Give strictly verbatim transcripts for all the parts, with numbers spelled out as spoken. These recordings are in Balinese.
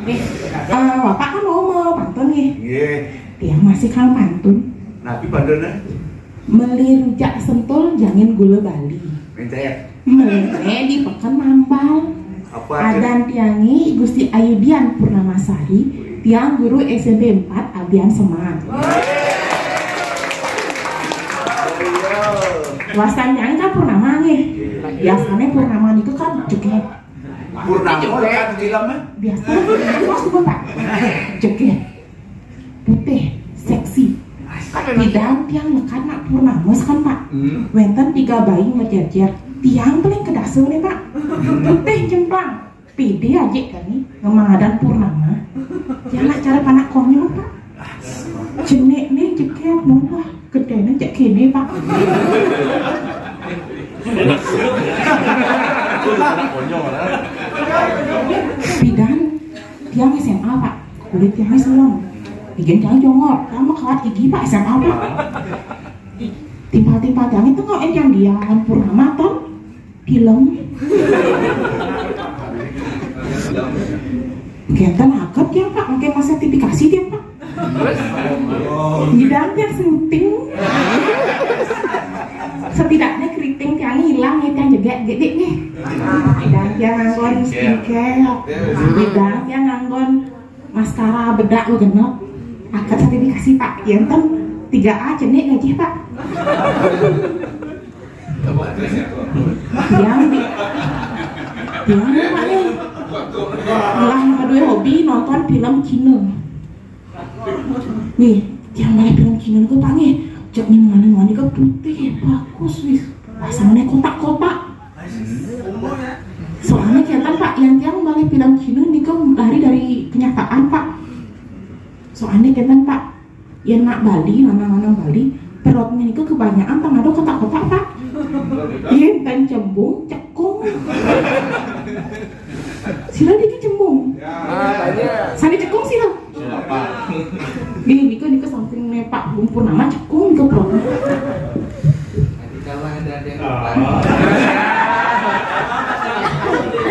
Eh, eh, Bapak kan mau, mau pantun nih. Nggih. Tiang masih kang pantun. Napi pantunnya? Meli rujak sentul, jangin gula Bali. Mencayat. Meli di peken nambal. Apa aja? Adan tiangi Gusti Ayudian Purnamasari, tiang guru S M P empat Abian Semak. Wasan tiangi kan Purnama nih. Biasanya Purnama itu kan juga Purnama kan filmnya? Biasa. Mas, Pak. Joget. Putih, seksi. Pidan tiang lekat nak purnamus kan, Pak. Hmm. Wenten tiga bayi menjejer. Tiang paling kedasa nih, Pak. Putih jemplang. Pede aja kan nih, ngemangadan purnama. Tiang nak cara panak konyol, Pak. Jenik nih jeker, mulah. Gedene cek kene, Pak. Pidan, tiang S M A, Pak. Kulit tiang selem. Ijen tiang jongor. Kamu kawat gigi, Pak, S M A, Pak. Timpal-timpal tiang itu kok yang dia Purnama, ton. Film. Kenten aket ya, Pak. Mungkin masa tipifikasi dia, Pak. Bidang tiang syuting. Setidaknya keriting tiang hilang ya, tiang jegek gede nih. Bidang tiang nganggon skincare. Bidang tiang nganggon maskara bedak lu genep. Akan sertifikasi, Pak. Ya, enten tiga A cenik gaji, Pak. Tiang di, tiang di, Pak, nih. Lah, yang kedua hobi nonton film Cina. Nih, yang mana film Cina nih, Pak, nih? Cek nih, mana, mana ke putih, bagus, wis. Pasangnya kotak-kotak. Soalnya kelihatan, Pak, yang tiang balik film Cina nih kan lari dari kenyataan, Pak. Soalnya kelihatan, Pak, yang nak Bali, lanang-lanang Bali, perutnya itu kebanyakan tang ada kotak-kotak, Pak. Iya, dan cembung, cekung. Sila dikit cembung. Ah, banyak. Sampai cekung sila. Nih, niku, niku samping nih, Pak, lumpur nama cekung ke perut. Kalau ada, ada yang lupa.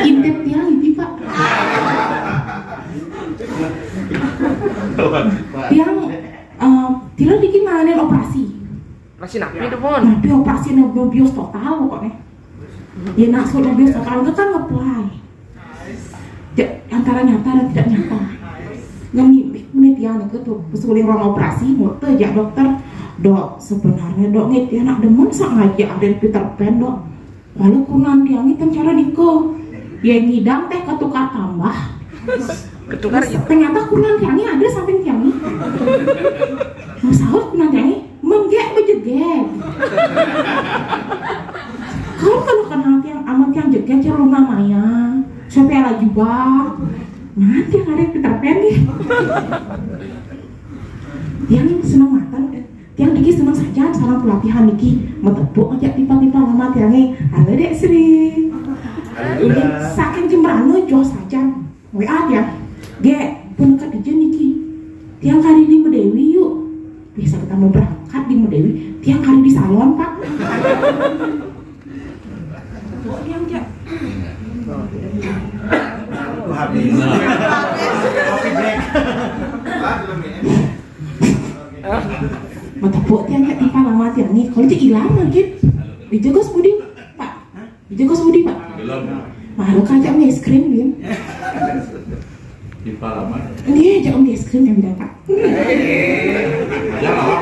Intip tiang ini, Pak. Tiang, eh, tiang dikit nanganin operasi. Masih napi itu, Pon? Napi operasi, napi bios total pokoknya. Ya, nak sudah bios total itu kan ngeplay. Ja-, antara nyata dan tidak nyata. Ngemimik nih tiang itu tuh, pesuling ruang operasi, muter jak dokter. Dok, sebenarnya, Dok, nih tiang nak demen sak ngaji aden Peter Pan, Dok. Lalu kunan tiang itu cara diko. Ya, ngidang teh ketukar tambah. Ketukar. Terus, ternyata kunan tiang ini ada samping tiang ini. Mau sahur kunan tiang ini, menggek bejegek. Kau kalau kenal tiang, amat tiang jegek, cara Luna Maya, siapa yang lagi bah? Nanti yang ada Peter Pan nih. Tiang seneng matan, tiang dikit seneng saja, salam pelatihan niki. Metepuk aja timpal-timpal lama tiangnya. Halo, Dek Sri. Halo. Ini saking jembrana, jos saja. W A tiang. Gek, pun ke dija niki. Tiang kari di Medewi yuk. Biasa kita mau berangkat di Medewi. Tiang kari di salon, Pak. Tiang, Cak. Habis. Coffee break. Mata pok tiang, Cak, timpal lama tiang nih. Kalau cek hilang mungkin. Dijaga Budi, Pak. Dijaga Budi, Pak. Belum. Malu kacang es krim, Bin. Timpal lama. Iya, jangan es krim yang bilang, Pak. Ya, apa?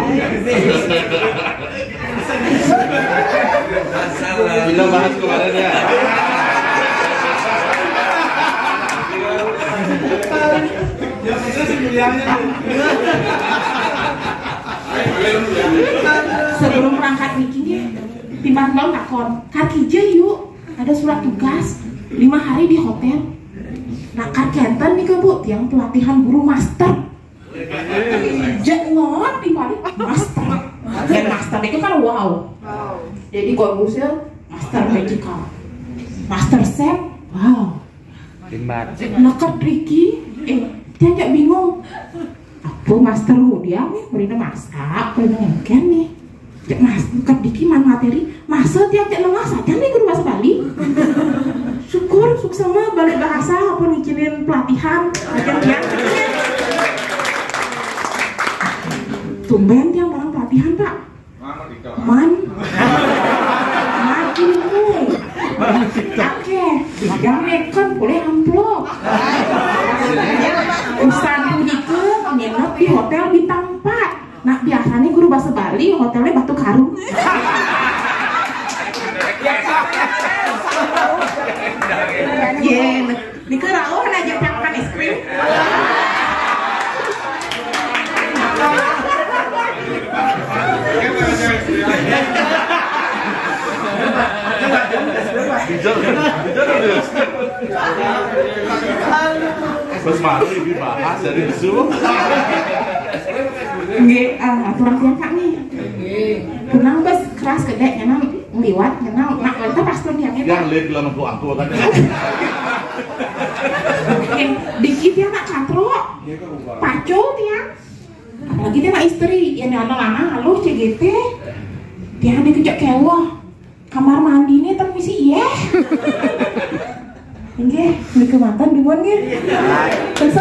Kita bahas kemarin ya. Sebelum berangkat niki, timbang tahun takon, kaki aja yuk, ada surat tugas lima hari di hotel. Nah, kaki enten nih, Bu, tiang pelatihan guru master. Jangan di balik master. Dan master itu kan wow. Jadi kalau musil master magical, master chef, wow. Hebat. Neked riki, eh, tiang cak bingung. Apa master mudiang nih, mrene masak, mrene ngeken nih. Cak mas, neked riki man materi, masa tiang cak nengah saja nih guru bahasa Bali. Syukur Suksma balik bahasa apa ngicinin pelatihan macam dia. Tumben tiang barang pelatihan, Pak. Man. Makin kuy. Oke, magang kan boleh amplop. Usan itu nginep di hotel bintang empat. Nah, biasanya guru bahasa Bali hotelnya Batu Karung. Yen, di kerauh aja makan es krim. Terus malu ibu bahas dari Zoom. Nggih, ah, aturan tiang, Kak, nih. Punang bes keras gedé, nyenang liwat, nyenang nak kita pas tuh tiangnya, Pak. Yang lihat dalam aku aku kan. Eh, dikit ya nak katro, pacul tiang. Apalagi dia nak istri, ya nyana lama, halo C G T. Tiang dikejak kewah. Kamar mandi nih temisi, iya. Nggih, niku mantan duluan nggih. Terus